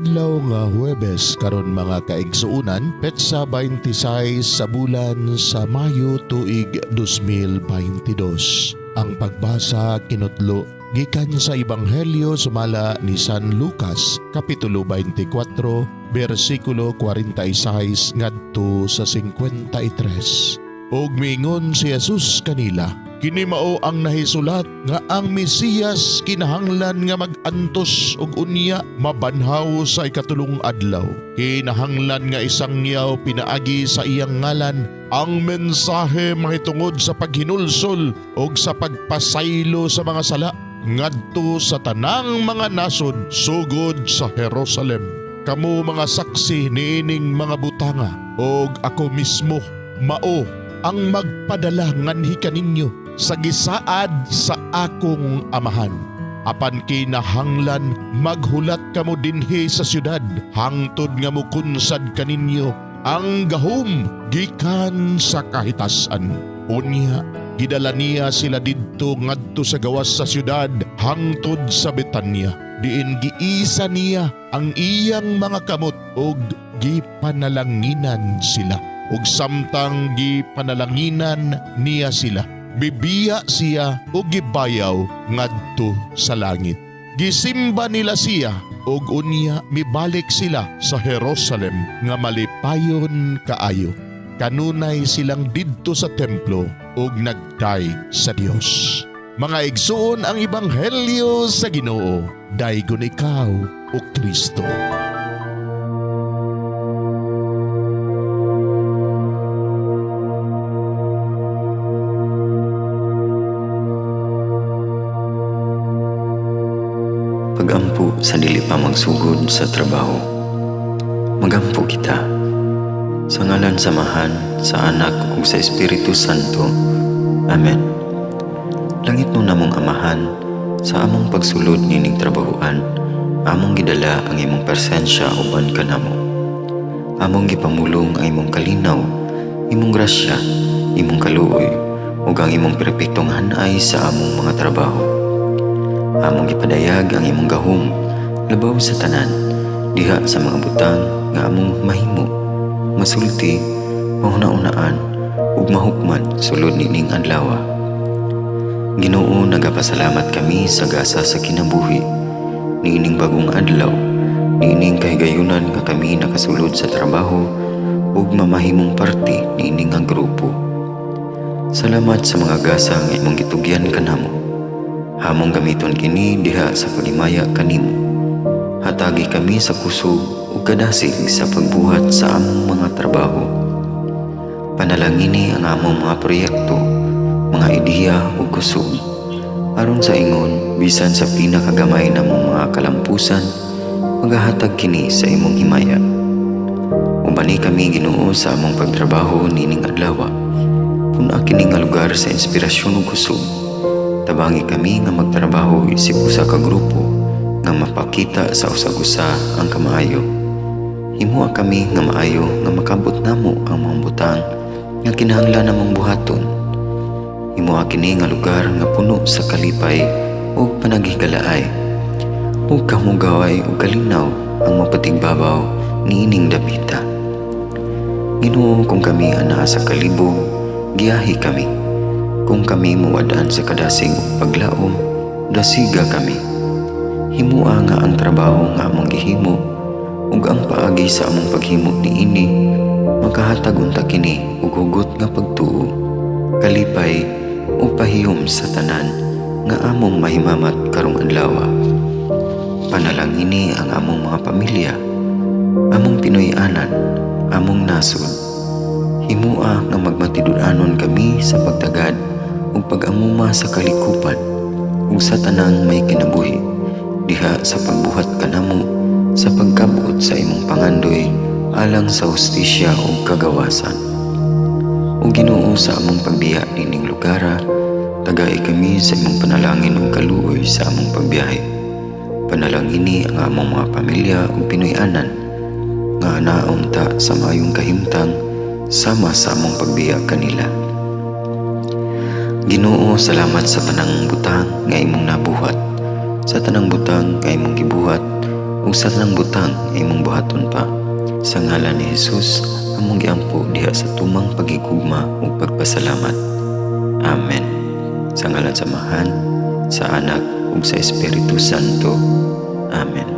Adlaw nga Huwebes karon, mga kaigsuonan, petsa 26 sa bulan sa Mayo, tuig 2022. Ang pagbasa kinutlo gikan sa Ebanghelyo sumala ni San Lucas, kapitulo 24, bersikulo 46 ngadto sa 53. Ug miingon si Jesus kanila, "Kini mao ang nahisulat nga ang Mesiyas kinahanglan nga mag-antos ug unya mabanhaw sa ikatulong adlaw. Kinahanglan nga isangyaw pinaagi sa iyang ngalan ang mensahe mahitungod sa paghinulsol ug sa pagpasaylo sa mga sala ngadto sa tanang mga nasod, sugod sa Jerusalem. Kamo mga saksi niining mga butanga, ug ako mismo mao ang magpadala nganhi kaninyo sa gisaad sa akong Amahan. Apan kinahanglan maghulat kamo dinhi sa syudad hangtod nga mukunsad kaninyo ang gahom gikan sa kahitasan." Unya gidala niya sila didto ngadto sa gawas sa syudad hangtod sa Betanya, diin giisa niya ang iyang mga kamot ug gipanalanginan sila. Ug samtang gipanalanginan niya sila, mibiya siya ug gibayaw ngadto sa langit. Gisimba nila siya ug unya mibalik sila sa Jerusalem nga malipayon kaayo. Kanunay silang didto sa templo ug nagdayeg sa Dios. Mga igsuon, ang ebanghelyo sa Ginoo. Daygon ikaw, o Kristo. Pagampo sa dili pa magsugod sa trabaho. Magampo kita. Sa ngalan sa Amahan, sa Anak ug sa Espiritu Santo. Amen. Langitnon namong Amahan, sa among pagsulod nining trabahoan, among gidala ang imong presensya uban kanamo. Among gipamulong ang imong kalinaw, imong grasya, imong kaluoy, ug ang imong perpektong hanay sa among mga trabaho. Among gipadayag ang imong gahom labaw sa tanan diha sa mga butang nga among mahimo, masulti, mahuna-unaan ug mahukman sulod nining adlaw. Ginoo, nagapasalamat kami sa gasa sa kinabuhi niining bagong adlaw, niining kahigayunan nga kami nakasulod sa trabaho ug mamahimong parte niini nga grupo. Salamat sa mga gasa nga imong gitugyan kanamo. Among gamiton kini diha sa paghimaya kanimo. Hatagi kami sa kusog ug kadasig sa pagbuhat sa among mga trabaho. Panalangini ang among mga proyekto, mga ideya ug kusog. Aron sa ingon, bisan sa pinakagamay namong mga kalampusan, magahatag kini sa imong himaya. Ubani kami, Ginoo, sa among pagtrabaho nining adlaw. Pun-a kini nga lugar sa inspirasyon ug kusog. Tabangi kami nga magtrabaho isip usa ka grupo nga mapakita sa usag-usa ang kamaayo. Himoa kami nga maayo nga makabot namo ang mga butang nga kinahanglan namong buhaton. Himoa kini nga lugar nga puno sa kalipay ug panaghigalaay. Ug kahugaway ug kalinaw ang mapatigbabaw niining dapita. Ginoo, kung kami anaa sa kalibog, giyahi kami. Kung kami muwad-an sa kadasig ug paglaom, dasiga kami. Himoa nga ang trabaho nga among gihimo ug ang paagi sa among paghimo niini makahatag unta kini og hugot nga pagtuo, kalipay ug pahiyom sa tanan nga among mahimamat karong adlaw. Panalangini ang among mga pamilya, among Pinoy-anan, among nasod. Himoa nga magmatinud-anon kami sa pagtagad ug pag-amuma sa kalikupan ug sa tanang may kinabuhi diha sa pagbuhat kanamo sa pagkabot sa imong pangandoy alang sa hustisya ug kagawasan. O Ginoo, sa among pagbiya nining lugara, tagai kami sa imong panalangin ug kaluoy sa among pagbiyahe. Panalangini ang among mga pamilya ug Pinoy-anan nga anaa unta sa maayong kahimtang sama sa among pagbiya kanila. Ginoo, salamat sa tanang butang nga imong nabuhat, sa tanang butang nga imong gibuhat Ug sa tanang butang imong buhaton pa. Sa ngalan ni Jesus, among giampo diha sa tumang pagigugma ug pagpasalamat. Amen. Sa ngalan sa Amahan, sa Anak ug sa Espiritu Santo. Amen.